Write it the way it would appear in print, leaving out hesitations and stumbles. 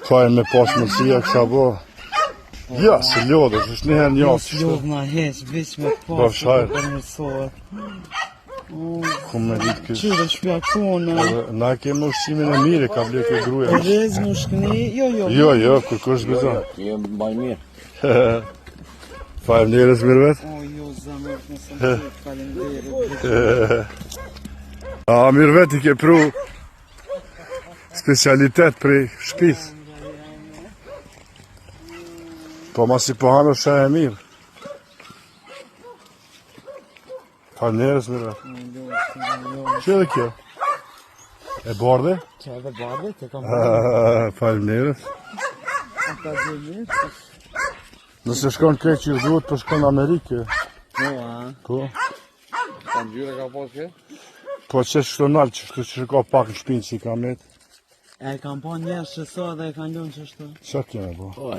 Ka e me pas mundësia kësha bo. Ja, se lodhës, është një herë një Jo, javë. s'lodh na heq, veç me Po, pas, shajr. të përmirësohet. Ku me ditë kështë. Që dhe shpja kone, Edhe na kemi ushqimin e mirë, ka ble kjo gruaja. rez më shkni, jo, jo. Jo, jo, kur kush gëzon. Je mbaj mirë. Faleminderit Mirvet. O, jo, zemër, nëse më të faleminderit. A Mirvet i ke pru specialitet prej shtëpisë. Po masi po hanë është e mirë. Faleminderit Mirvet. Që edhe kjo? E bardhe? Që edhe bardhe, të kam Faleminderit. ata gjë mirë. Nëse shkon krejt që duhet, po shkon në Amerikë. Po, a? Po. Sa ngjyra ka pas kjo? Po që shto nalë, që shto që ka pak në shpinë që i ka met. E kam pa njerëz që sa dhe e kanë lënë që shto. Qa keme po? Po.